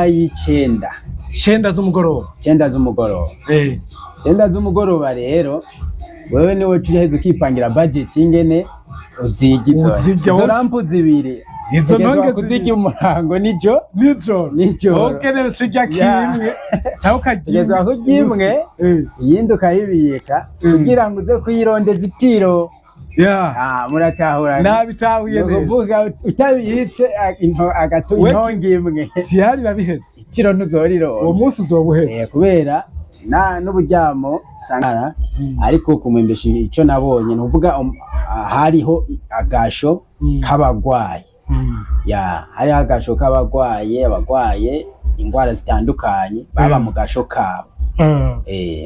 Isaha y'9. 9 z'umugoroba. 9 z'umugoroba. 9 z'umugoroba rero, wewe niwe uheza ukipangira budget ingene uziga izo Uzirya izo wowe. lampu zibiri. Izo Utegerezwa ntonge kuzirya zibiri. umurango nijo Nijoro. Nijoro. Okay, rero urya kimwe cyangwa ukarya Utegerezwa imwe. kurya imwe, iyindi ukayibika kugira ngo uze kuyirondeza itiro. Ah, muratahura? Nabitahuye Ni neza. ukuvuga utabitse intonge imwe, Tiyari babiheze. itiro ntuzorironka. Uwo munsi uzoba uheze. Kubera na n'uburyamo usanga, ariko kumwembesha ico nabonye ni ukuvuga hariho agasho k'abagwayi. Ya, hariho agasho k'abagwaye, abagwaye ingwara zitandukanye baba mu gasho kabo.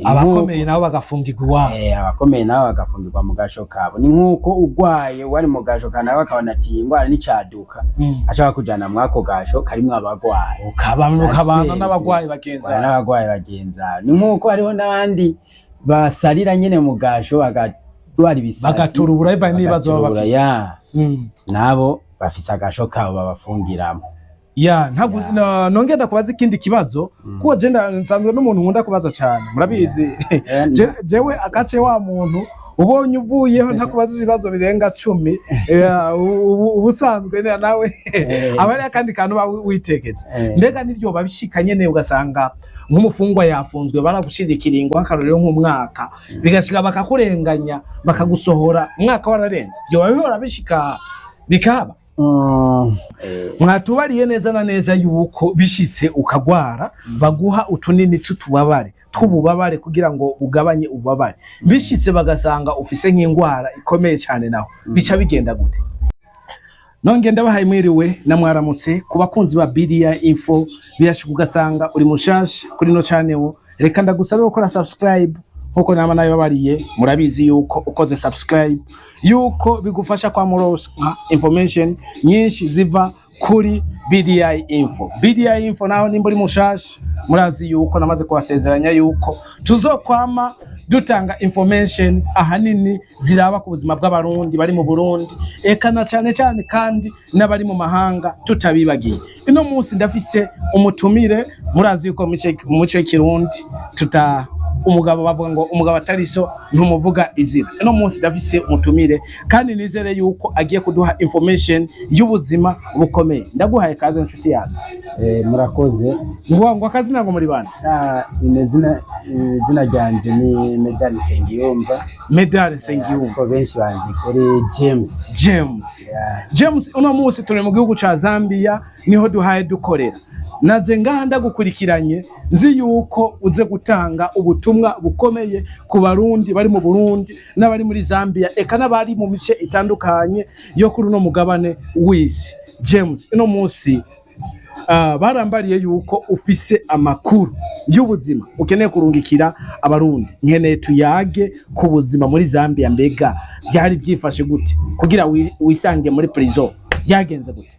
Abakomeye nabo bagafungirwa iwabo. Abakomeye nabo bagafungirwa mu gasho kabo. Ni nk'uko ugwaye wari mu gasho ka nawe akabona ati iyi ngwara nicaduka, ashaka kujana mwako gasho karimwo abagwayi. Ukabana Transfer. n'abagwayi bagenzi Bana bawe. n'abagwayi bagenzi. Ni nk'uko hariho n'abandi basarira nyene mu gasho, bagatwara ibisazi. Bagaturubura bivanye n'ibibazo baba Bagaturubura, bafise. Ya, nabo bafise agasho kabo babafungiramo. Ya, ntabwo nongera ndakubaza ikindi kibazo, kuko je nsanzwe n'umuntu nkunda kubaza cyane, murabizi. Jewe agace wa muntu ubonye uvuyeho ntakubaza ibibazo birenga 10, ubusanzwe nawe aba ari akandi kantu uba witekeje. Mbega niryo babishika nyene, ugasanga nk'umufungwa yafunzwe, baragushira ikiringo, nk'akarorero nk'umwaka, bigashika bakakurenganya, bakagusohora umwaka wararenze, vyoba bihora bishika bikaba? Mwatubariye neza na neza yuko bishitse ukagwara baguha utunini tw'utubabare, tw'ububabare, kugira ngo ugabanye ububabare. Bishitse bagasanga ufise nk'ingwara ikomeye cyane naho bica bigenda gute? Nonge ndabahaye mwiriwe na mwaramutse ku bakunzi ba BDI Info. Birashika ugasanga uri mushasha kuri no channel, reka ndagusabe gukora subscribe nkuko nama nabibabariye. Murabizi yuko ukoze subscribe yuko bigufasha kwa muronka information nyinshi ziva kuri BDI Info. BDI Info naho nimba uri mushasha, murazi yuko namaze kubasezeranya yuko tuzokwama dutanga information ahanini ziraba ku buzima bw'Abarundi bari mu Burundi, eka na cyane cyane kandi n'abari mu mahanga tutabibagiye. Ino munsi ndafise umutumire. Murazi yuko mu mico y'ikirundi tuta umugabo, bavuga ngo umugabo atari so ntumuvuga izina. Ino munsi ndafise umutumire kandi nizere yuko agiye kuduha information y'ubuzima bukomeye. Ndaguhaye kaze, nshuti yanjye. Murakoze. Ngo akazina ngo muri bande? Ah, izina ryanje ni Medali Nsengiyumva. Medali Nsengiyumva. Ariko benshi banzi kuri James. James. Yeah. James, uno munsi turi mu gihugu ca Zambia, niho duhaye dukorera. Naje ngaha ndagukurikiranye, nzi yuko uze gutanga ubutumwa bukomeye ku Barundi bari mu Burundi n'abari muri Zambia, eka n'abari mu mice itandukanye yo kuri uno mugabane w'isi. James, uno munsi barambariye yuko ufise amakuru y'ubuzima ukeneye kurungikira Abarundi. Nkeneye tuyage ku buzima muri Zambia. Mbega byari byifashe gute kugira wisange muri prison? Byagenze gute?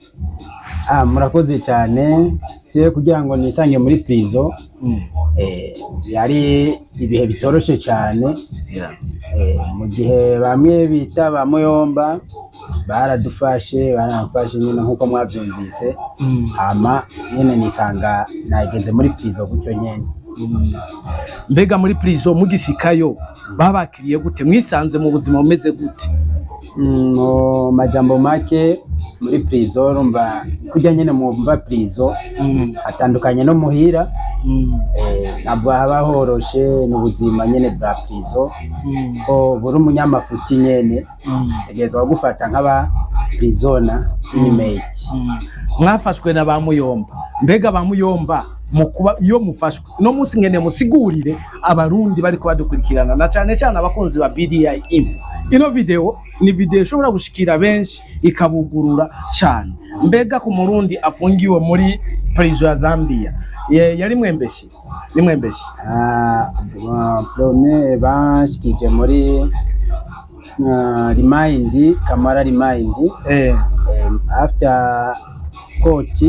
Ah, murakoze cyane. Jewe kugira ngo nisange muri prison, yari ibihe bitoroshe cyane. Mu gihe bamwe bita ba muyomba baradufashe, baramfashe nyine nk'uko mwabyumvise, hama nyine nisanga nageze muri prison gutyo nyene. Mbega muri prison mugishikayo babakiriye gute? Mwisanze mu buzima bumeze gute? Mu majambo make, muri prison urumva kurya nyene mwumva prison atandukanye no muhira. Ntabwo haba horoshe, n'ubuzima nyene bwa prison ko buri umunyamafuti nyene tegerezwa gufata nk'aba prisoner, inmate. Mwafashwe na ba muyomba. Mbega ba muyomba mu kuba iyo mufashwe, uno munsi nkeneye musigurire Abarundi bariko badukurikirana na cane cane abakunzi ba BDI Info. Ino video ni video ishobora gushikira benshi ikabugurura cane. Mbega ku Murundi afungiwe muri prison ya Zambia, yari Mwembeshi, ni Mwembeshi? Ah, premier banshikije muri remand, Kamwala remand. After court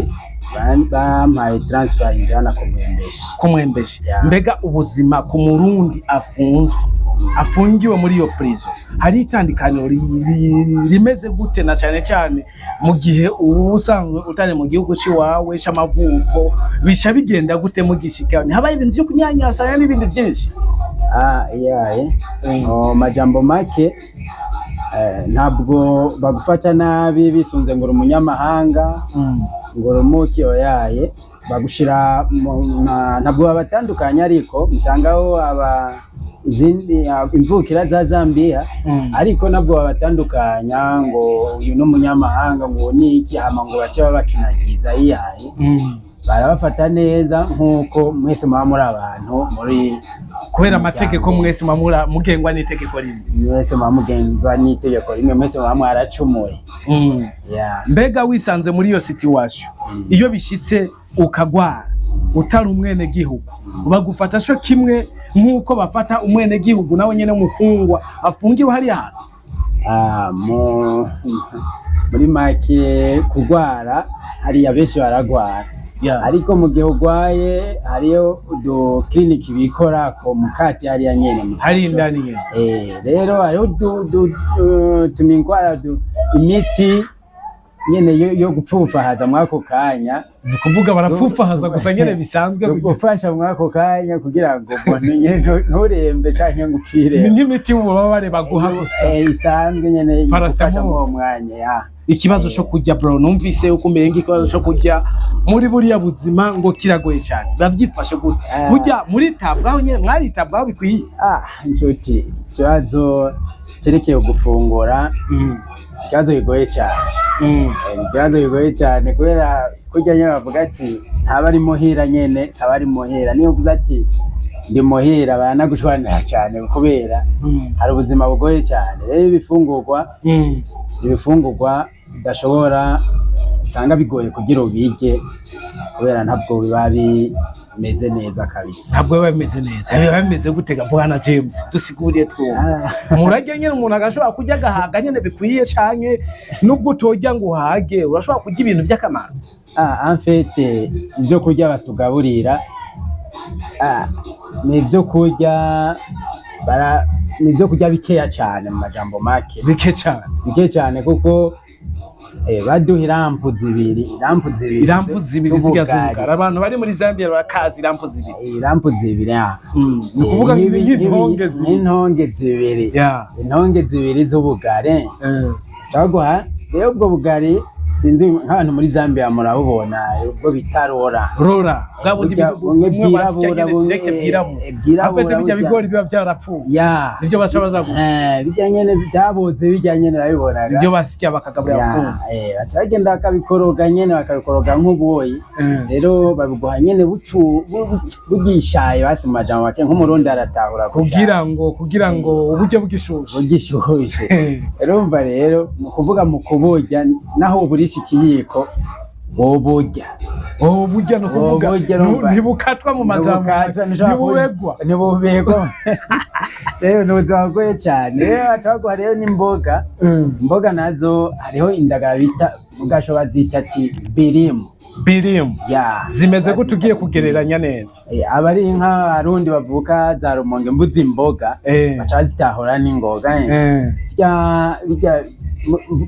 bampaye transfer injana ku Mwembeshi. Ku Mwembeshi. Yeah. Mbega ubuzima ku Murundi afunzwe Afungiwe muri iyo prison, hari itandukaniro rimeze gute, na cyane cyane mu gihe uba usanzwe utari mu gihugu c'iwawe c'amavuko? Bica bigenda gute mugishika? Habaye ibintu vyo kunyanyasanya n'ibindi byinshi? Ah, yeah. Oh, majambo make, ntabwo bagufata nabi bisunze ngo uri umunyamahanga, ngo uri umuki, oyaye. Bagushira ntabwo babatandukanya, ariko musangaho aba izindi imvukira za Zambia, ariko ntabwo babatandukanya ngo uyu ni umunyamahanga, ngo uyu ni iki, hama ngo bace babacunagiza, iyaye. Barabafata neza nk'uko mwese muba muri abantu muri Kubera amategeko, mwese muba mugengwa n'itegeko rimwe. Mwese muba mugengwa n'itegeko rimwe, mwese muba mwaracumuye. Yeah. Mbega wisanze muri iyo situation, iyo bishitse ukagwara utari umwene gihugu, bagufata co kimwe nk'uko bafata umwene gihugu nawe nyene mufungwa afungiwe hariya hantu? Ah, muri make, kurwara hariya benshi baragwara, ariko mu gihe urwaye hariyo udu clinic bikorako mukati hariya nyene mu Hari kasho. indani nyene. Rero hariho tumingwara imiti nyene yo gupfufahaza mwako kanya. Ni kuvuga barapfufahaza gusa nyene bisanzwe Yo gufasha mwako kanya kugira ngo umuntu nyene nturembe canke ngo upfire. Ni nk'imiti y'ububabare baguha gusa. Isanzwe nyene igufasha Paracetamol. muri uwo mwanya, ya. Ikibazo cyo kurya, bro, numvise uko umenga ikibazo cyo kurya muri buriya buzima ngo kiragoye cyane. Bavyifashe gute? Ah. Burya muritabwaho nyene, mwaritabwaho bikwiye? Ah, nshuti, ikibazo cerekeye gufungura, ikibazo kigoye cyane. Ikibazo kigoye cyane kubera kurya nyene bavuga ati ntaba ari muhira nyene, saba ari muhira. Niyo uvuze ati ndi muhira, baranagushwanira cyane kubera hari ubuzima bugoye cyane. Rero ibifungurwa, ibifungurwa udashobora, usanga bigoye kugira ubirye kubera ntabwo biba bimeze neza kabisa. Ntabwo biba bimeze neza. Biba bimeze gute ga, bwana James? Dusiguriye twumva. Ah. Murarya nyene, umuntu agashobora kurya agahaga nyene bikwiye, canke nubwo utorya ngo uhage urashobora kurya ibintu by'akamaro? Ah, en fait, ibyo kurya batugaburira, ni ibyo kurya ni ibyo kurya bikeya cyane, mu majambo make. Bike cyane. Bike cyane kuko baduha irampu zibiri, irampu zibiri. Irampu zibiri zirya z'ubugari. Z'ubugari. Abantu bari muri Zambia barakazi irampu zibiri. Irampu zibiri, ah. Ni ukuvuga nk'intonge zibiri. Nk'intonge zibiri. Intonge zibiri z'ubugari caguha. Rero ubwo bugari, sinzi nk'abantu muri Zambia murabubona, ubwo bita rora. Rora bwa bundi Burya bumwe bumwe basya bwirabura, nyene bumwe, direct bwirabura. Bwirabura Afite bijya burya. bigori biba byarapfuye. Ya. Nivyo baca baza gusa. Bijya nyene byaboze, bijya nyene urabibonaga. Nivyo basya bakagaburira Ya, abafungwa. Baca bagenda bakabikoroga nyene, bakabikoroga nk'ubuyi. Rero babiguha nyene bucu bugishaye, basi mu majambo make nk'umurundi aratahura. Kugira ngo uburyo bw'ishushe. Bugishushe. Urumva rero, mu kuvuga mu kuburya, naho uburisha ikiyiko woburya. Oh, burya no kuvuga Woburya, urumva. ntibukatwa mu majambo. Ntibukatwa, ntushobora Ntibubegwa. Ntibubegwa. Rero ni ubuzima bugoye cyane. Rero baca baguha rero n'imboga. Imboga nazo hariho indagara bita mugasho, bazita ati birimu. Birimu. Ya. Zimeze gute ugiye kugereranya neza? Aba ari nk'abarundi bavuka za Rumonge, mbuzi imboga, baca bazitahura n'ingoga. Zirya bijya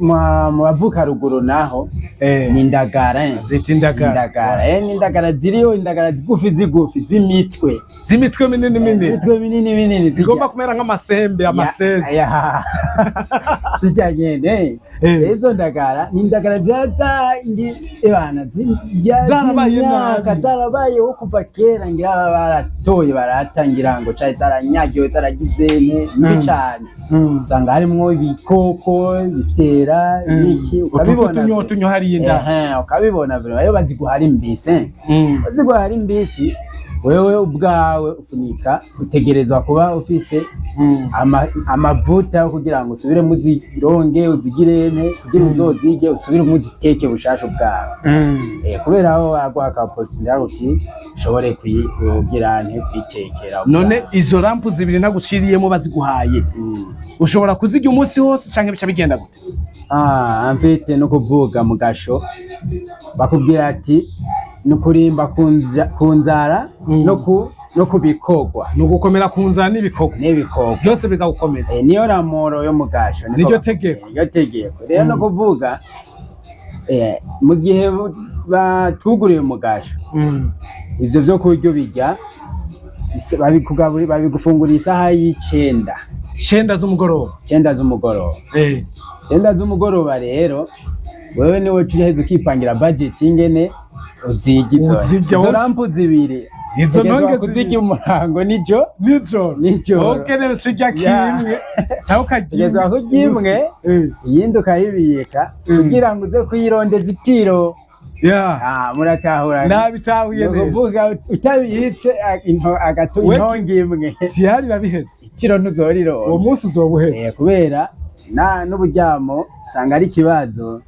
mu bavuka ruguru naho ni indagara. Zita indagara. Indagara, ni indagara ziriho, indagara zigufi zigufi z'imitwe. Z'imitwe minini minini. Imitwe minini minini zirya. Zigomba kumera nk'amasembe, amaseze. Ya, zirya nyene. Izo ndagara ni indagara ziba ebana Zarabaye z'imyaka, nabi. zarabayeho kuva kera, ngira baba baratoye barata, ngira ngo cari zaranyagiwe, zaragize mbi cane. Usanga harimwo ibikoko, ibifyera, ibiki, ukabibona. Utuntu tunyo hariya indani. Ehe, ukabibona vraiment. Iyo baziguha ari mbisi, baziguha ari mbisi, wewe ubwawe ufunika, utegerezwa kuba ufise amavuta yo kugira ngo usubire muzironge, uzigirene kugira uzozirye, usubire muziteke bushasha ubwawe. Kubera aho baguha ka opportunity uti ushobore kugira nte kwitekera ubwawe. None izo rampu zibiri naguciriyemo baziguhaye, ushobora kuzirya umunsi wose canke bica bigenda gute? Ah, en fait, no kuvuga mu gasho bakubwira ati ni ukurimba ku nzara no ku no kubikorwa. Ni ugukomera ku nzara n'ibikorwa. N'ibikorwa. Byose bikagukomeza. Niyo ramoro yo mugasho niko Niryo tegeko. Niryo tegeko rero. No kuvuga mu gihe batwuguriye umugasho, ivyo vyo kurya ubirya babigufungurira isaha y'9. 9 z'umugoroba. 9 z'umugoroba. 9 z'umugoroba rero, wewe niwe uheza ukipangira budget ingene uziga izo Uzirya izo wowe. rampu zibiri. Izo Utegerezwa ntonge kuzirya zibiri. umurango nijo Nijoro. Nijoro. Ukeneye urya kimwe cyangwa ukarya Utegerezwa kurya imwe, iyindi ukayibika kugira ngo uze kuyirondeza itiro. Ah, muratahura? Nabitahuye Ni neza. ukuvuga utabitse intonge imwe, Tiyari babiheze. itiro ntuzorironka. Uwo munsi uzoba uheze. Kubera na n'uburyamo usanga ari ikibazo.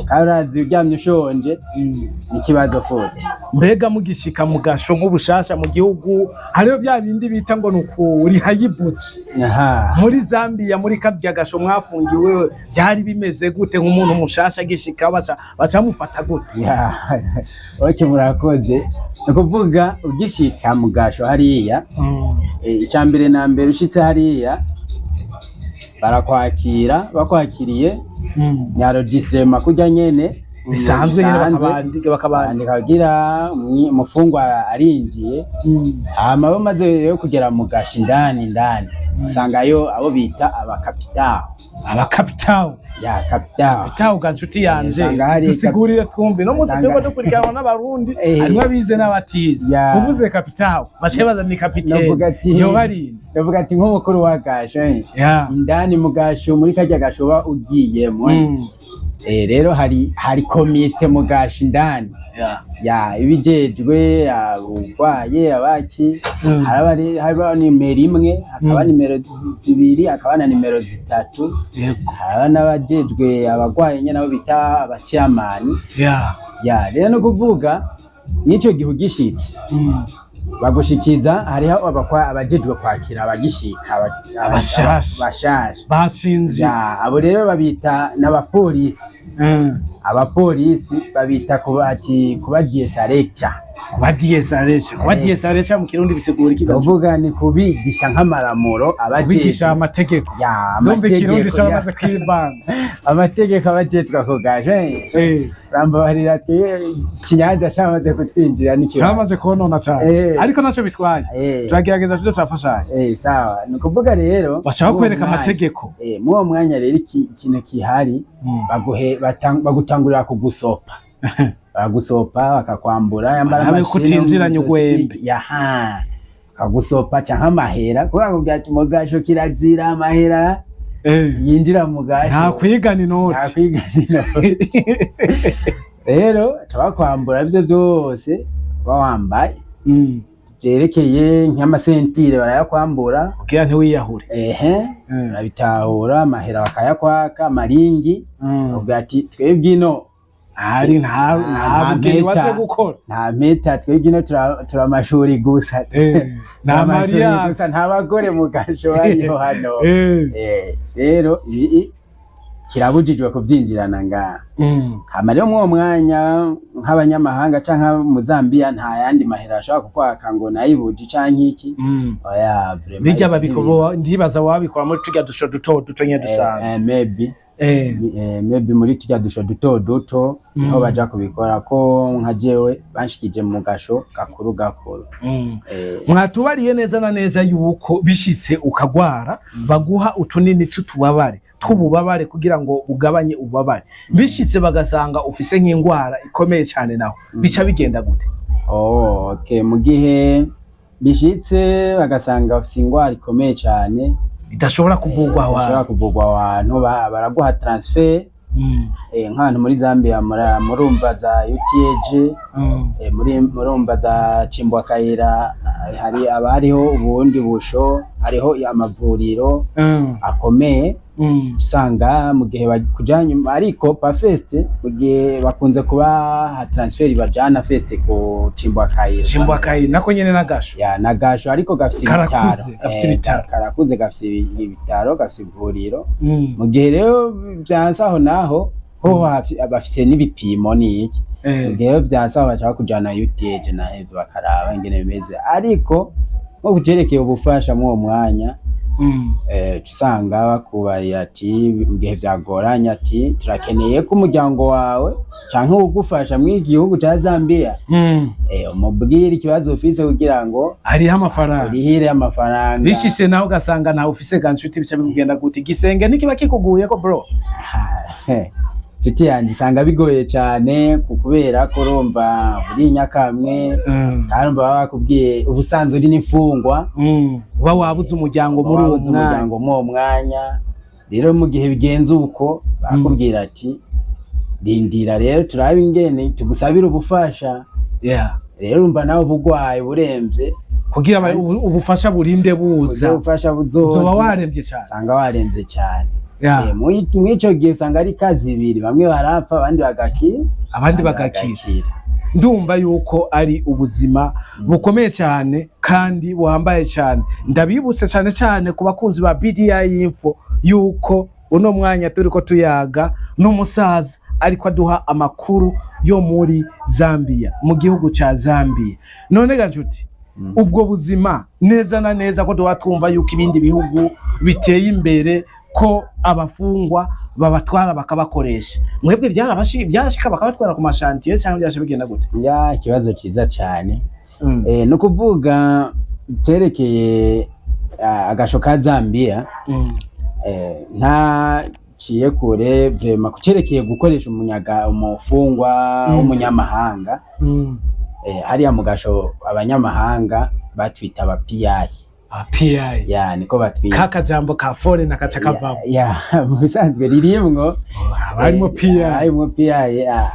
Kandi urazi uryamye ushonje ni ikibazo futi. Mbega mugishika mu gasho nk'ubushasha mu gihugu, hariho bya bindi bita ngo ni ukuriha yibuci muri Zambia, muri karya gasho mwafungiwe byari bimeze gute? Nk'umuntu mushasha agishika baca bacamufata gute? Ya, okay, murakoze. Ni ukuvuga ugishika mu gasho hariya, icya mbere na mbere ushitse hariya barakwakira. Bakwakiriye, nyarogisema kurya nyene Bisanzwe nyene. Bisanzwe. Bakabandika bakabandika. Bandika kugira umufungwa arinjiye. Hama bamaze rero kugera mu gasho indani indani, usangayo abo bita abakapitawo. Abakapitawo. Ya, kapitawo. Kapitawo ga nshuti yanje. Usanga hari Dusigurire twumve no munsi twebwe dukurikiranwa n'Abarundi, harimwo abize n'abatize. Uvuze kapitawo baciye baza ni kapitene. Navuga ati yoba ari Ndavuga ati nk'umukuru wa gasho, indani mu gasho, muri karya gasho uba ugiyemo. Rero hari komite mu gasho indani ya ibijejwe abarwaye abaki. Haraba nimero 1, hakaba nimero 2, hakaba na nimero 3. Haraba n'abajejwe abarwaye nyene, abo bita abachairman. Ya, rero no kuvuga n'ico gihe ugishitse, bagushikiza hariho abajejwe kwakira abagishika Abashasha. Bashasha. Bashinze. Ya, abo rero babita n'abapolisi. Abapolisi babita kuba ati kuba diesarecha. Kuba diesaresha, kuba diesaresha mu Kirundi bisigura iki? Kuvuga ni kubigisha nk'amaramuro Kubigisha abajejwe amategeko. Ya, Ndumva Ikirundi amategeko cyamaze kwivanga. Amategeko abajejwe ako gaje. Rambabarira, twe ikinyanja cyamaze kutwinjira n'ikibazo. Cyamaze konona cyane. Ariko ntacyo bitwaye. Turagerageza tuze turafashanya. Sawa, ni ukuvuga rero Bashaka muri uwo kwereka mwanya- amategeko. Muri uwo mwanya rero ikintu kihari, bagutangurira kugusopa, baragusopa bakakwambura yambara Habe amashini kutinjiranya mu izosi. urwembe. Yaha, bakagusopa canke amahera, kubera ngo ati mu gasho kirazira amahera yinjira mu gasho. Nta kwigana inoti. Nta kwigana inoti. Rero baca bakwambura ivyo vyose uba wambaye vyerekeye nk'amasentire, barayakwambura. Kugira ntiwiyahure. Ehe, urabitahura. Amahera bakayakwaka, amaringi, uvuga ati twebwe ino Hari nta nta nta bugeni waje mpeta. gukora. Nta mpeta, twebwe ino turamashuri gusa. Nta Turamashuri mariage. gusa, nta bagore mu gasho bariho hano. Rero ibi kirabujijwe kuvyinjirana ngaha. Hama rero mw'uwo mwanya nk'abanyamahanga canke mu Zambia, nta yandi mahera ashobora kukwaka ngo nayibuji canke iki. Oya, vraiment. Bijya babikora, ndibaza wabikora muri turya dusho duto duto nye dusanzwe. Maybe. Maybe muri turya dusho duto duto niho baja kubikora, ko nka jewe banshikije mu gasho gakuru gakuru. Mwatubariye neza na neza yuko bishitse ukagwara baguha utunini tw'utubabare tw'ububabare kugira ngo ugabanye ububabare. Bishitse bagasanga ufise nk'indwara ikomeye cyane naho bica bigenda gute? Oh, okay. Mu gihe bishitse bagasanga ufise ingwara ikomeye cane bidashobora kuvugwa aho bashobora hantu. kuvugwa aho hantu, baraguha transfer. Nk'ahantu muri Zambia murumva za UTH, muri murumva za Chimbwakayira, hari abariho ubundi busho, hariho amavuriro akomeye. Usanga mu gihe bakujanye, ariko pa first mu gihe bakunze kubaha transfer, bajana first ku Chimbwakayira. Chimbwakayira nako nyene n'agasho. Ya, nagasho, ariko gafise ibitaro. Karakuze, gafise ibitaro. Karakuze, gafise ibitaro, gafise ivuriro. Mu gihe rero vyanse aho naho Ho bafise n'ibipimo n'iki. Rero vyasaba baca bakujana UTH na hevyo bakaraba ingene bimeze, ariko nko kucerekeye ubufasha mw'uwo mwanya, uca usanga bakubariye ati mu gihe vyagoranye ati turakeneye ko umuryango wawe canke uwugufasha mw'iki gihugu ca Zambia, umubwire ikibazo ufise kugira ngo hariho amafaranga, urihire amafaranga. Bishise nawe ugasanga ntawe ufise ga nshuti, bica bigenda gute? Igisenge ntikiba kikuguyeko, bro? Nshuti yanjye, usanga bigoye cane kubera ko urumva uri nyakamwe, kandi urumva baba bakubwiye ubusanzwe uri n'imfungwa. Uba wabuze umuryango muri uwo wabuze mwanya. Umuryango muri uwo mwanya. Rero mu gihe bigenze uko, bakubwira ati rindira rero turabe ingene tugusabire ubufasha. Rero urumva nawe ubugwayi buremvye. Kugira ubufasha burinde buza, ubufasha buzoza, uzoba waremvye cane. Usanga waremvye cane. Mw'ico gihe usanga ari kazi ibiri, bamwe barapfa, abandi bagakira. Abandi bagakira. Ndumva yuko ari ubuzima bukomeye cyane kandi buhambaye cyane. Ndabibutse cyane cyane ku bakunzi ba BDI Info yuko uno mwanya turiko tuyaga n'umusaza ariko aduha amakuru yo muri Zambia, mu gihugu ca Zambia. None ga nshuti, ubwo buzima neza na neza, ko tuba twumva yuko ibindi bihugu biteye imbere ko abafungwa babatwara bakabakoresha, mwebwe byarashika bakabatwara ku ma chantier cyangwa byashe bigenda gute? Ya, ikibazo ciza cane. No kuvuga cyerekeye agasho ka Zambia, ntaciye kure vraiment kucerekeye gukoresha umunyaga umufungwa w'umunyamahanga. Hariya mu gasho abanyamahanga batwita aba PI. PI. Ya, niko batwita. Kakajambo ka foreign akaca kavamo. Ya, mu bisanzwe ririmwo. Haba harimo PI. Harimwo PI ya.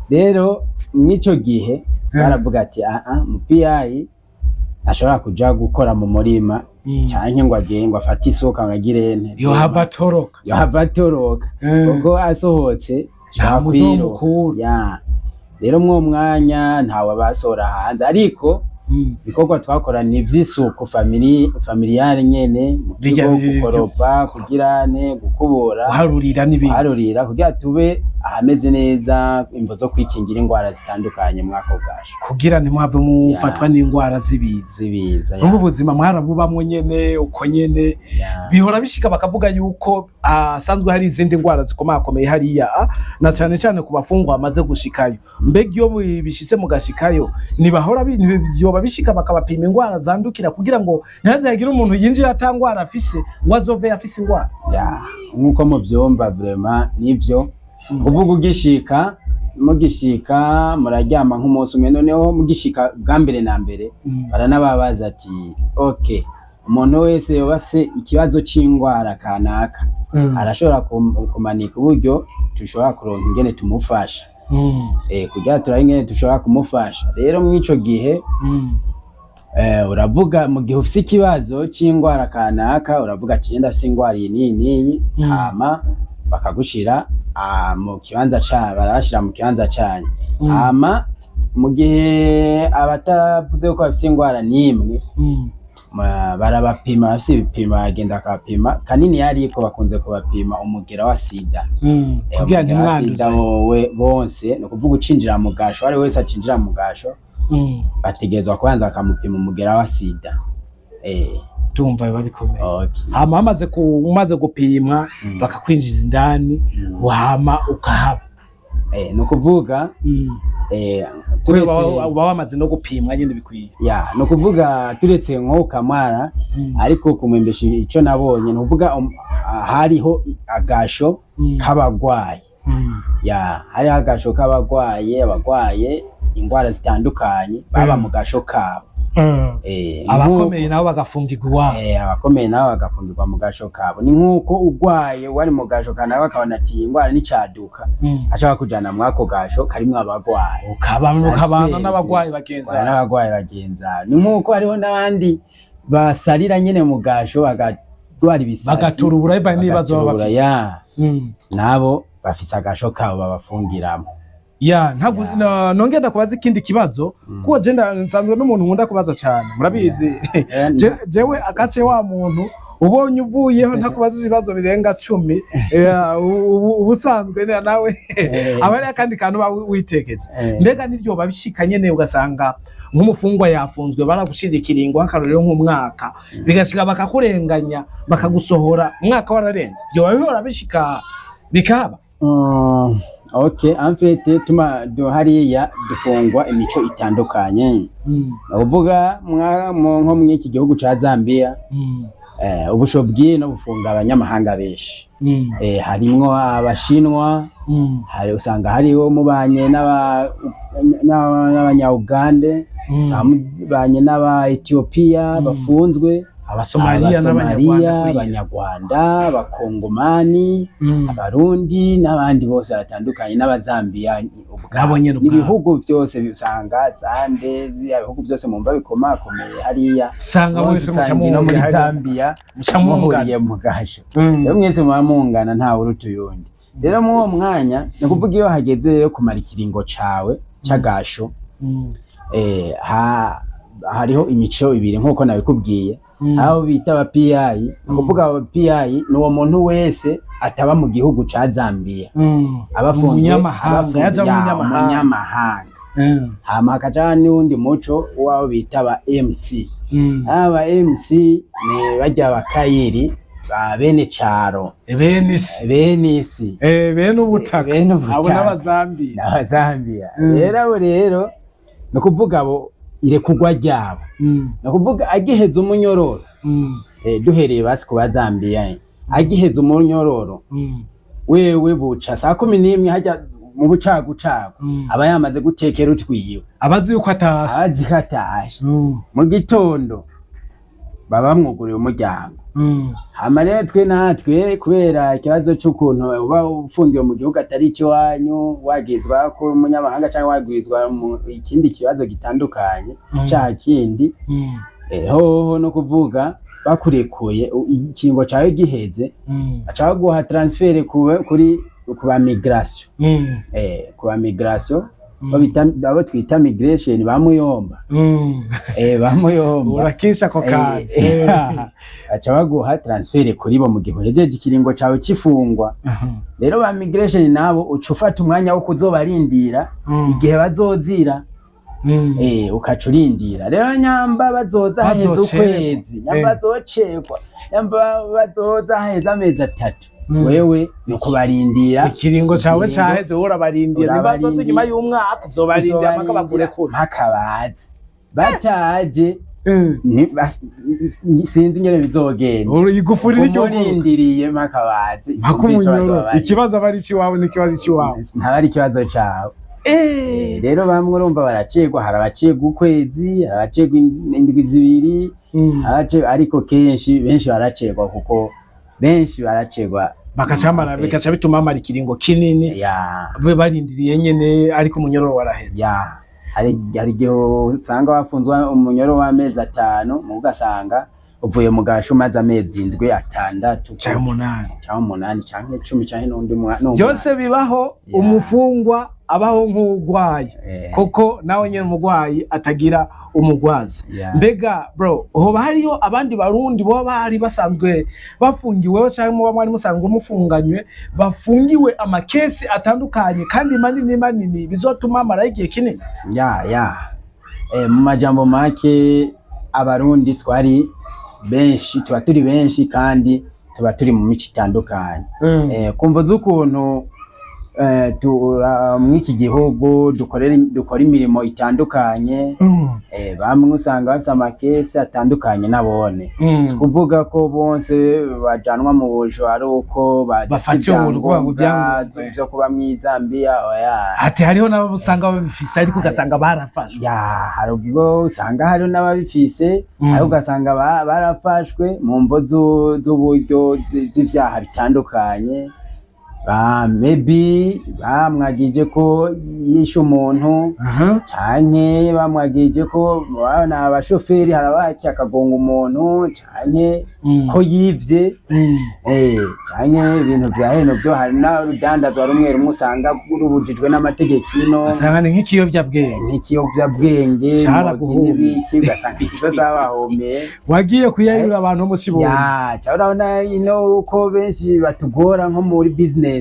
Rero mw'ico gihe baravuga ati aha mu PI ashobora kuja gukora mu murima canke ngo agende ngo afate isuka ngo agire ente. Yohava atoroka. Yohava atoroka, kuko asohotse Nta ashobora kwiruka. muzomukura. Ya, rero mw'uwo mwanya ntawe basohora hanze, ariko ibikorwa twakora ni ivy'isuku familiale nyene mu Bijya kigo, gukoropa, kugirane, gukubura, guharurira n'ibindi. Guharurira kugira tube ahameze neza, imvo zo kwikingira ingwara zitandukanye mwako gasho. Kugira ntimuhave mufatwa n'indwara z'ibiza. Z'ibiza, ya. Numva ubuzima mwarabubamwo nyene uko nyene. Ya. Bihora bishika bakavuga yuko hasanzwe hari izindi ndwara zikomakomeye hariya, na cane cane ku bafungwa bamaze gushikayo. Mbega iyo bishitse mugashikayo, ntibahora vyoba bishika bakabapima indwara zandukira kugira ngo ntihaze hagire umuntu yinjira ata ngwara afise ngo azove afise indwara? Ya, nk'uko muvyumva, vraiment nivyo. Kuvuga ugishika, mugishika muraryama nk'umunsi umwe. Noneho mugishika bwa mbere na mbere, baranababaza ati ok, umuntu wese yoba afise ikibazo c'ingwara kanaka arashobora kumanika uburyo dushobora kuronka ingene tumufasha, kugira turabe ingene dushobora kumufasha. Rero mw'ico gihe uravuga mu gihe ufise ikibazo c'ingwara kanaka, uravuga ati genda afise ingwara iyi n'iyi n'iyi. Hama bakagushira mu kibanza ca barabashira mu kibanza canyu. Hama mu gihe abatavuze ko bafise ingwara n'imwe, barabapima, bafise ibipimo bagenda bakabapima. Kanini yariko bakunze kubapima umugera wa sida. Kugira Umugera wa sida ntimwanduze. Wowe bonse ni ukuvuga ucinjira mu gasho, uwari wese acinjira mu gasho bategerezwa kubanza bakamupima umugera wa sida. Ndumva biba bikomeye. Okay. Hama umaze gupimwa, bakakwinjiza indani, wahama ukahaba. Ni ukuvuga Kubera turetse uba wamaze no gupimwa nyine bikwiye. Ya, ni ukuvuga turetse nko kamara, ariko kumwembesha ico nabonye ni ukuvuga hariho agasho k'abagwayi. Ya, hariho agasho k'abagwaye, abagwaye ingwara zitandukanye baba mu gasho kabo. Abakomeye nabo bagafungirwa iwabo. Abakomeye nabo bagafungirwa mu gasho kabo. Ni nk'uko ugwaye wari mu gasho kanaka bakabona ati iyi ngwara n'icaduka, aca bakujana mwako gasho karimwo abagwayi. Ukabana Transfer. n'abagwayi bagenzi Bana bawe. n'abagwayi bagenzi. Ni nk'uko hariho n'abandi basarira nyene mu gasho bagatwara ibisazi, Bagaturubura bivanye n'ibibazo baba bagaturubura, bafise. Ya, nabo bafise agasho kabo babafungiramo. Ya, ntabwo Ya. Nongera ndakubaza ikindi kibazo, kuko je nsanzwe n'umuntu nkunda kubaza cyane, murabizi. Jewe akace wa muntu Ubonye uvuyeho ntakubaza ibibazo birenga 10, ubusanzwe nawe aba ari akandi kantu uba witekeje. Mbega niryo babishika nyene, ugasanga nk'umufungwa yafunzwe, baragushira ikiringo, nk'akarorero nk'umwaka, bigashika bakakurenganya, bakagusohora umwaka wararenze? Vyoba bihora bishika bikaba? Okay, en fait tuma hariya dufungwa imico itandukanye. Ni ukuvuga nko mw'iki gihugu ca Zambia, ubusho bw'ino bufunga abanyamahanga benshi. Harimwo Abashinwa, hari usanga hariho mubanye n'Abanyaugande, usanga mubanye n'aba Ethiopia bafunzwe, Abasomaliya Abasomaliya, n'Abanyarwanda. Abanyarwanda, Abakongomani, Abarundi n'abandi bose batandukanye, n'Abazambiya ubwabo. Nabo nyene ubwabo. N'ibihugu byose usanga zande biriya bihugu byose mumva bikomakomeye hariya, usanga bose bose muca usanga ino muri muhuriye hariya. Zambia Muca mungana. muhuriye mu gasho. Rero mwese muba mungana, ntawe uruta uyundi. Rero muri uwo mwanya, ni ukuvuga iyo hageze rero kumara ikiringo cawe c'agasho, hariho imico ibiri nk'uko nabikubwiye. Aho bita aba PI, ni ukuvuga aba PI ni uwo muntu wese ataba mu gihugu ca Zambia, aba afunzwe, Umunyamahanga, aba afunzwe, yaja ya, umunyamahanga. Umunyamahanga. Hama hakaca n'uwundi muco w'abo bita aba MC. Aba MC ni barya bakayiri ba bene caro, Bene isi. Bene isi. Bene ubutaka. Bene ubutaka. Abo n'Abazambiya. N'Abazambiya. Mm. Rero abo rero, ni ukuvuga abo irekurwa ryabo, ni ukuvuga agiheza umunyororo, duhereye basi ku Bazambiya, agiheza umunyororo, wewe buca saa 11 hajya mu bucagucagu, aba yamaze gutekera utwiwe. Abazi yuko atashe. Abazi ko atashe. Mu gitondo baba bamwuguriye umuryango. Hama rero twe natwe, kubera ikibazo c'ukuntu uba ufungiwe mu gihugu atari icy'iwanyu, wagizwa ko umunyamahanga cyangwa wagwizwa mu ikindi kibazo gitandukanye, ca kindi, hoho no kuvuga bakurekuye, ikiringo cawe giheze, baca baguha transfert kuri ku ba migration, ku ba migration, abo twita migration ba muyomba, ba muyomba. Urakisha ako kantu. Baca baguha transfert kuri bo mu gihe uhejeje ikiringo cawe c'ifungwa. Rero ba migration nabo uca ufata umwanya wo kuzobarindira igihe bazozira. Ukaca urindira rero nyamba bazoza haheze Bazocererwa. ukwezi, nyamba bazocerwa, nyamba bazoza haheze amezi 3, wewe ni ukubarindira. Ikiringo cawe Ikiringo. caheze, wowe urabarindira. Urabarindira. Nibazoza inyuma y'umwaka, uzobarindira mpaka bakurekure. Mpaka baze. Bataje, sinzi ingene bizogenda. Igufuri n'igihugu. Umurindiriye mpaka baze. Mpaka Umvise umunyoro. bazoba bari. Ikibazo aba ari iciwawe n'ikibazo iciwawe. Ntaba ari ikibazo cawe. Rero bamwe urumva baracegwa, hari abacegwa ukwezi, hari abacegwa indwi 2, ariko kenshi benshi baracegwa, kuko benshi baracegwa. Bakacamara, bikaca bituma bamara ikiringo kinini be barindiriye nyene, ariko umunyororo waraheze. Ya, hari igihe usanga wafunzwe umunyoro w'amezi 5, mu ugasanga uvuye mu gasho umaze amezi 7, 6, canke 8. Canke 8, canke 10, canke n'undi Byose bibaho. Umufungwa abaho nk'urwaye, kuko nawe nyene umurwayi atagira umugwaza. Mbega bro, hoba hariyo abandi Barundi boba bari basanzwe bafungiweho, canke muba mwari musanzwe mufunganywe, bafungiwe amakesi atandukanye kandi manini manini bizotuma amarayo igihe kinini? Ya, mu majambo make, Abarundi twari benshi, tuba turi benshi kandi tuba turi mu mico itandukanye. Kumva z'ukuntu mw'iki gihugu dukora imirimo itandukanye, bamwe usanga bafise amakesi atandukanye nabone. Si kuvuga ko bose bajanwa mu busho ari uko badafise Bafatiwe mu rwango ivyangombwa ibyangombwa. vyo kuba mw'Izambiya, oya. Ati hariho n'abo usanga babifise ariko ugasanga barafashwe. Ya, hari ubwo usanga hariho n'ababifise, ariko ugasanga barafashwe mu mvo z'uburyo z'ivyaha bitandukanye. Ba maybe bamwagije ko yishe umuntu, canke bamwagije ko ni abashoferi, harabaki akagonga umuntu, canke ko yivye, canke ibintu vya heno vyo hari n'urudandazwa rumwe rumwe usanga rubujijwe n'amategeko ino. Asanga ni nk'ikiyovyabwenge. Nk'ikiyovyabwenge. Caraguhumye. N'ibiki, ugasanga izo zabahomeye. Wagiye kuyayura abantu bo musi bose. Ya, ca urabona ino uko benshi batugora nko muri business,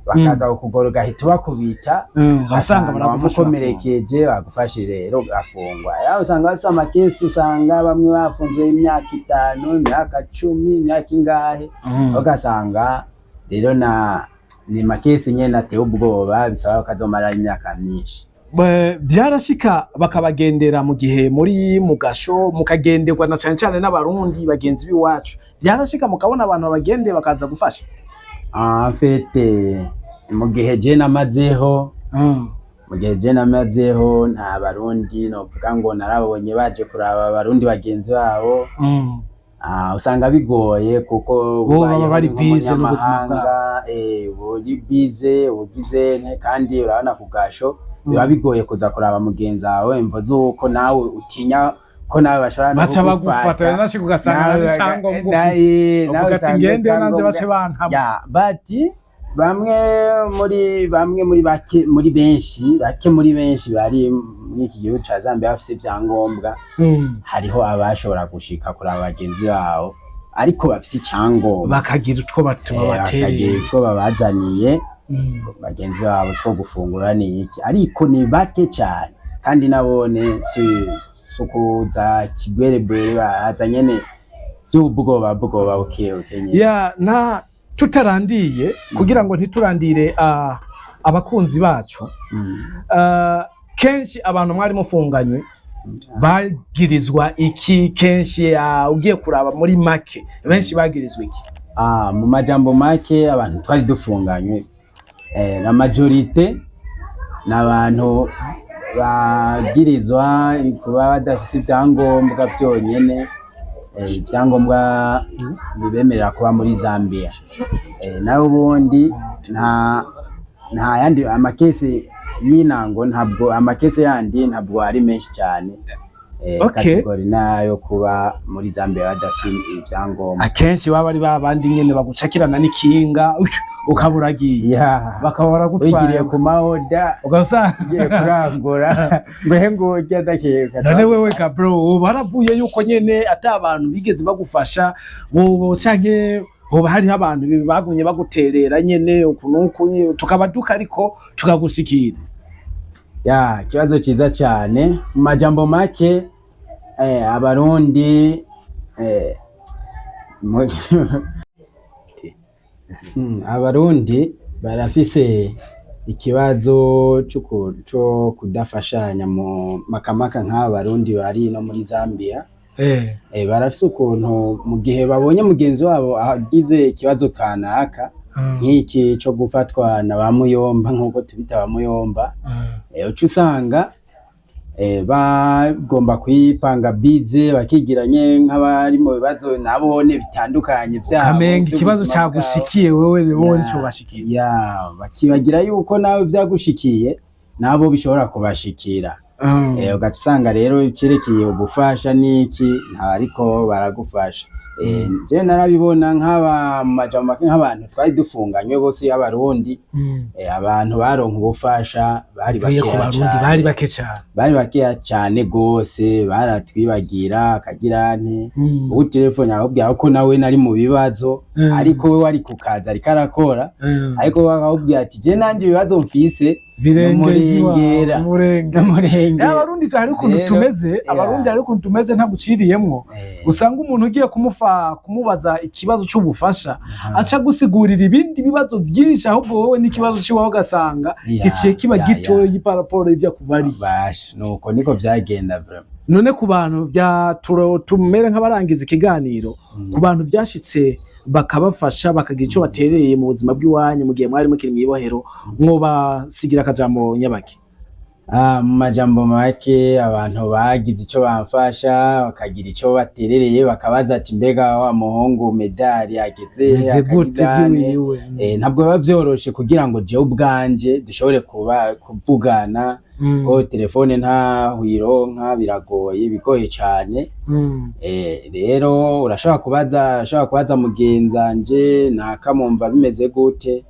bakaza kukugora ugahita ubakubita. Ugasanga baragufasha. Bamukomerekeje, bagufashe rero ugafungwa. Ya, usanga bafise amakesi, usanga bamwe bafunzwe imyaka 5, imyaka 10, imyaka ingahe. Ugasanga rero na ni makesi nyene ateye ubwoba, bisaba bakazomara imyaka myinshi. Byarashika bakabagendera mu gihe muri mu gasho, mukagenderwa na cane cane n'Abarundi bagenzi b'iwacu? Byarashika mukabona abantu babagendeye bakaza gufasha? En fait, mu gihe je namazeho nta Barundi novuga ngo narabonye baje kuraba Abarundi bagenzi babo. Ah, usanga bigoye kuko Bo ubayeho baba bari busy n'ubuzima. nk'umunyamahanga, uri busy ugize ne, kandi urabona ku gasho biba bigoye kuza kuraba mugenzi wawe, imvo z'uko nawe utinya ko nawe bashobora no Baca kugufata. bagufata nashika ugasanga Nawe nta n'icyangombwa ufise. nawe Uvuga ati usanga ngende nanje icyangombwa- bace bantama. Ya, but bamwe muri bake muri benshi, bake muri benshi bari muri iki gihugu ca Zambia bafise ivyangombwa, hariho abashobora gushika kuraba bagenzi babo ariko bafise icyangombwa, bakagira utwo batuma bakagira batereye. utwo babazaniye bagenzi babo two gufungura ni iki, ariko ni bake cyane, kandi nabone si ukuza kigwerebwere, baza nyene by'ubwoba bwoba buke buke nyene. Ya, nta tutarandiye kugira ngo ntiturandire abakunzi bacu. Kenshi abantu mwari mufunganywe bagirizwa iki kenshi? Ugiye kuraba muri make, benshi bagirizwa iki? Ah, mu majambo make, abantu twari dufunganywe, la majorité ni abantu bagirizwa kuba badafise ibyangombwa byonyene, ibyangombwa bibemerera kuba muri Zambia. Naho ubundi nta yandi amakesi y'intango, ntabwo amakesi yandi ntabwo ari menshi cyane. Catégorie nayo kuba muri Zambia badafise ibyangombwa. Akenshi baba ari babandi nyene bagucakirana n'ikinga, ukaba uragiye, bakaba baragutwaye. Wigiriye ku maoda, ugasanga ugiye kurangura ngo he ngo ujye adakeka. None wewe ga bro, ubu haravuye yuko nyene ata abantu bigeze bagufasha bobo, canke hoba hariho abantu bagumye baguterera nyene uku n'uku, tukaba duka ariko tukagushikira? Ya, ikibazo cyiza cyane. Mu majambo make, Abarundi Abarundi barafise ikibazo co kudafashanya mu makamaka, nk'aba Barundi bari no muri Zambia. Barafise ukuntu mu gihe babonye mugenzi wabo agize ikibazo kanaka, nk'iki co gufatwa na ba muyomba, nk'uko tubita ba muyomba, uca usanga bagomba kwipanga bize, bakigiranye nk'abari mu bibazo nabone bitandukanye vyabo Ukamenga ikibazo vy'ubuzima bwabo. Cagushikiye wewe, wowe Ya, nico bashikiye. Ya, bakibagira yuko nawe vyagushikiye nabo bishobora kubashikira. Ugaca usanga rero icerekeye ubufasha n'iki nta ariko baragufasha. Je narabibona nk'aba mu majambo make, nk'abantu twari dufunganywe bose y'Abarundi, abantu baronka ubufasha bari Uvuye ku bakeya Barundi cane. Bari bake cane. Bari bakeya cane gose, baratwibagira akagira nte ubu telefone akubwira ko nawe nari mu bibazo, ariko we wari ku kazi ariko arakora, ariko we akakubwira ati je nanje ibibazo mfise Birengeye. n'umurengera. Umurenge. N'umurengera. Abarundi hari ukuntu Rero, tumeze. Abarundi hari ukuntu tumeze, ntaguciriyemwo, usanga umuntu ugiye kumubaza ikibazo c'ubufasha, aca gusigurira ibindi bibazo byinshi, ahubwo wowe n'ikibazo ciwawe ugasanga giciye kiba gitoyi par rapport y'ivyo akubariye. Basha, nuko niko vyagenda vraiment. None ku bantu bya tumere nk'abarangiza ikiganiro, ku bantu byashitse bakabafasha, bakagira ico batereye mu buzima bw'iwanyu mu gihe mwari mukiri mw'ibohero, mwobasigira akajambo nyabaki? Mu majambo make, abantu bagize ico bamfasha, bakagira ico baterereye, bakabaza ati: "Mbega wa muhungu Medali ageze?" Meze gute? Akagizane. Vyiwiwe. Ntabwo biba vyoroshe kugira ngo jewe ubwanje dushobore kuba kuvugana, ko telefone ntaho uyironka, biragoye, bigoye cane. Rero urashobora kubaza mugenzanje nakamumva bimeze gute.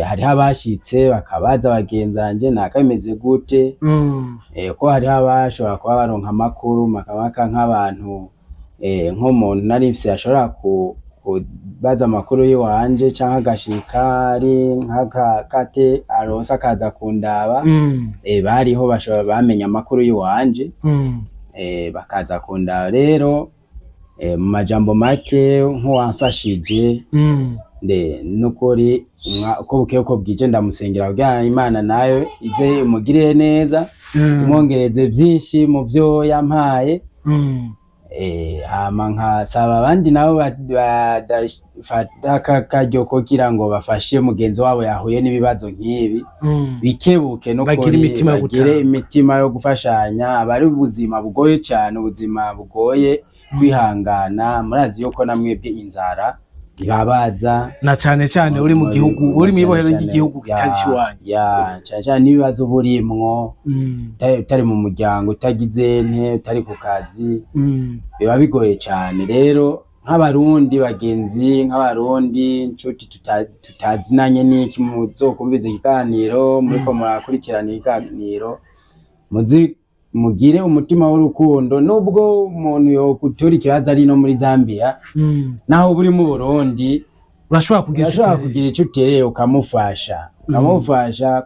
Hariho abashitse bakabaza bagenzanje naka bimeze gute. Ko hariho abashobora kuba baronka amakuru makamaka nk'abantu, nk'umuntu nari mfise ashobora kubaza amakuru y'iwanje, canke agashika ari nk'akakate aronse akaza kundaba. Bariho bashobora bamenya amakuru y'iwanje, bakaza kundaba. Rero mu majambo make, nk'uwamfashije, nde nukuri uko bukeye uko bwije ndamusengera kugira Imana nayo ize imugirire neza, zimwongereze vyinshi mu vyo yampaye. Hama nkasaba abandi nabo badafata aka karyo kugira ngo bafashe mugenzi wabo yahuye n'ibibazo nk'ibi, bikebuke no Bagire imitima yo bagire gutanga. imitima yo gufashanya. Aba ari ubuzima bugoye cane, ubuzima bugoye kwihangana. Murazi yuko namwebwe inzara ibabaza. Na cane cane uri mu gihugu, uri mw'ibohero ry'igihugu kitari ciwanyu. Ya, cane cane n'ibibazo burimwo, utari mu muryango, utagize nte, utari ku kazi, biba bigoye cane. Rero nk'Abarundi bagenzi, nk'Abarundi nshuti tutazinanye n'iki, muzokumviza ikiganiro, muriko murakurikirana ikiganiro, muzi mugire umutima w'urukundo. Nubwo umuntu yokutura ikibazo ari no muri Zambia, naho uba uri mu Burundi, urashobora kugira ico urashobora utereye. Kugira ico utereye, ukamufasha,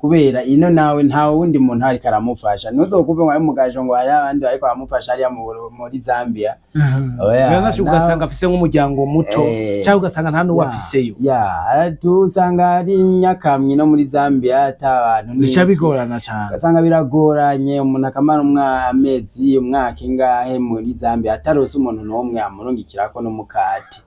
kubera ino nawe nta wundi muntu ariko aramufasha. Ntuzokumve ngo ari mugajo, ngo hari abandi bariko baramufasha hariya muri Zambia. Oya, Biranashika ugasanga afise nk'umuryango muto, cyangwa ugasanga nta n'uwo afiseyo. Ya, usanga ari nyakamwe no muri Zambia ata bantu Bica n'iki. bigorana cane. Ugasanga biragoranye, umuntu akamara amezi, umwaka ingahe muri Zambia atarose umuntu n'umwe amurungikirako n'umukate.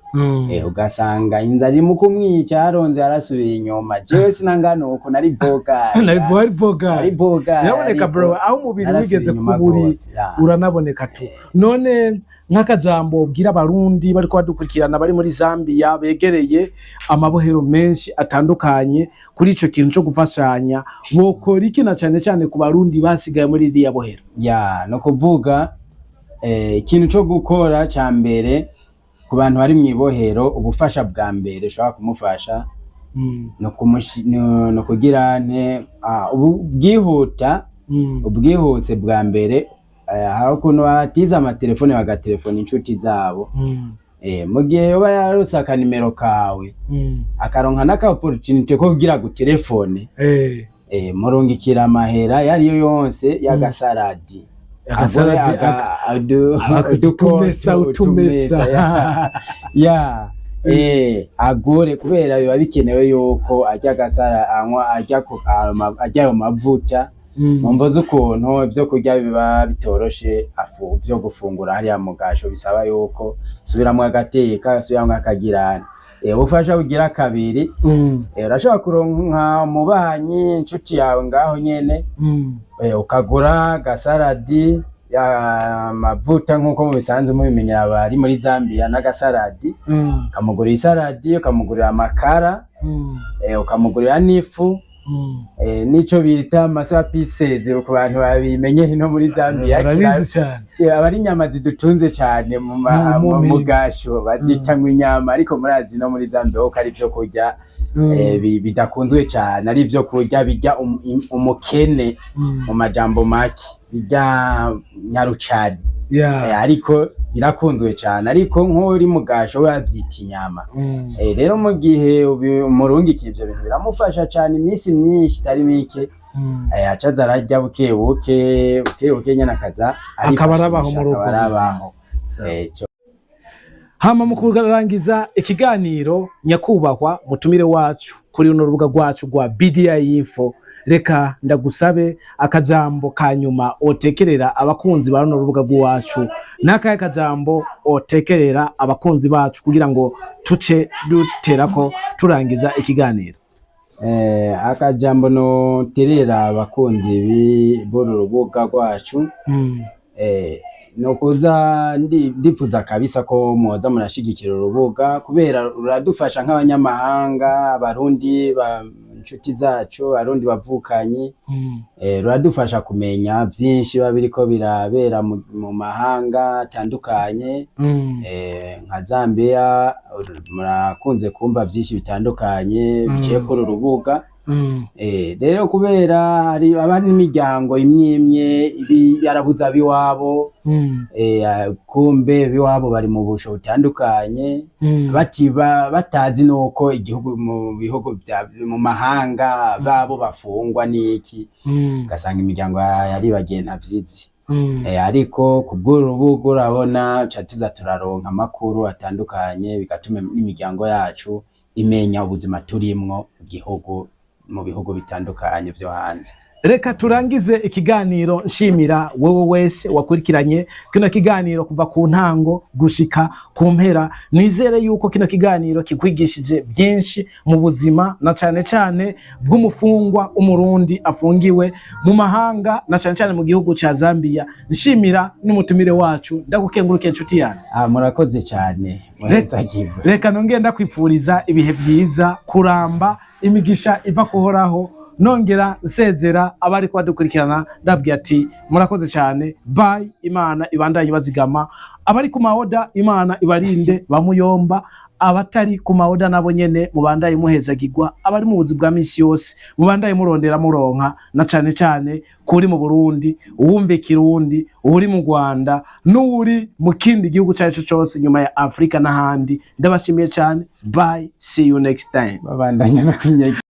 Ugasanga inzara iri mu kumwica, yaronze yarasubiye inyuma. Jewe sinangana uko, nari boga. Nari bari boga. Nari boga. Biraboneka, ariko bro, aho umubiri narasubiye wigeze inyuma kuburi gose, ya. uranaboneka tu. None nk'akajambo ubwira Abarundi bariko badukurikirana bari muri Zambia, begereye amabohero menshi atandukanye, kuri ico kintu co gufashanya, bokora iki, na cane cane ku Barundi basigaye muri ririya bohero? Ya, no kuvuga ikintu co gukora ca mbere ku bantu bari mw'ibohero, ubufasha bwa mbere ushobora kumufasha no kugira nte, ubu bwihuta, ubwihuse bwa mbere, hari ukuntu batiza amatelefone bagatelefona inshuti zabo. Mu gihe yoba yarose akanimero kawe, akaronka n'aka opportunité ko kugira gutelefone, murungikira amahera yariyo yonse y'agasaradi. Agasaradi, utumesa, utumesa. Ya, agure, kubera biba bikenewe yuko arya agasara, anywa, arya arya ayo mavuta, mu mvo z'ukuntu ivyo kurya biba bitoroshe, afu vyo gufungura hariya mu gasho bisaba yuko subiramwo agateka, subiramwo akagirana. Ubufasha bugira kabiri, urashobora kuronka umubanyi, inshuti yawe ngaho nyene, ukagura agasaradi, amavuta nk'uko mubisanzwe mubimenyera abari muri Zambia n'agasaradi, ukamugurira isaradi, ukamugurira amakara, ukamugurira n'ifu, n'ico bita amasoya pieces ku bantu babimenye hino muri Zambia. Barabizi cyane. Aba ari inyama zidutunze cane Mu mu gasho bazita ngo inyama, ariko murazi no muri Zambia ko ari ivyo kurya bidakunzwe cane, ari ivyo kurya bijya umukene, mu majambo make bijya nyarucari. Ariko birakunzwe cane, ariko nk'uri mu gasho we avyita inyama. Rero mu gihe umurungikiye ivyo bintu biramufasha cane iminsi myinshi itari mike. Acaza ararya buke buke buke buke nyene, akaza Akaba arabaho arifashisha, muri ubwo akaba arabaho. buzima. Eh, Hama mu kurangiza ikiganiro, nyakubahwa mutumire wacu kuri runo rubuga rwacu rwa BDI Info, reka ndagusabe akajambo ka nyuma otekerera abakunzi ba runo rubuga rw'iwacu. N'akahe kajambo otekerera abakunzi bacu kugira ngo tuce duterako turangiza ikiganiro? Akajambo noterera abakunzi b'uru rubuga rwacu, nokuza ndifuza kabisa ko mwoza murashigikira urubuga, kubera ruradufasha nk'abanyamahanga, Abarundi ba inshuti zacu, Abarundi bavukanyi. Ruradufasha kumenya vyinshi biba biriko birabera mu mahanga atandukanye, nka Zambia murakunze kumva vyinshi bitandukanye biciye kuri uru rubuga. Rero kubera hari aba n'imiryango imwe imwe ibi yarabuze ab'iwabo, kumbe ab'iwabo bari mu busho butandukanye, batiba batazi nuko igihugu mu bihugu mu mahanga babo bafungwa n'iki, ugasanga imiryango yaribagiye, ntavyizi. Ariko kubw'uru rubuga urabona ca tuza turaronka amakuru atandukanye, bigatuma n'imiryango yacu imenya ubuzima turimwo mu gihugu, mu bihugu bitandukanye vyo hanze. Reka turangize ikiganiro nshimira wewe wese wakurikiranye kino kiganiro kuva ku ntango gushika ku mpera. Nizere yuko kino kiganiro kikwigishije byinshi mu buzima, na cane cane bw'umufungwa Umurundi afungiwe mu mahanga, na cane cane mu gihugu ca Zambia. Nshimira n'umutumire wacu. Ndagukengurukiye, inshuti yanjye. Ah, murakoze cyane, muhezagirwe. Reka nongere ndakwipfuriza ibihe byiza, kuramba, imigisha iva kuhoraho. Nongera nsezera abari kubadukurikirana, ndabwira ati murakoze cyane, bye. Imana ibandanye ibazigama. Abari ku maoda, Imana ibarinde bamuyomba. Abatari ku maoda nabo nyene mubandaye muhezagirwa. Abari mu buzi bwa misi yose, mubandaye murondera muronka, na cane cane kuri mu Burundi, uwumva Ikirundi, uri mu Rwanda n'uri mu kindi gihugu cari co cose nyuma ya Afrika n'ahandi. Ndabashimiye cyane, bye, see you next time. Babandanya no kunyega.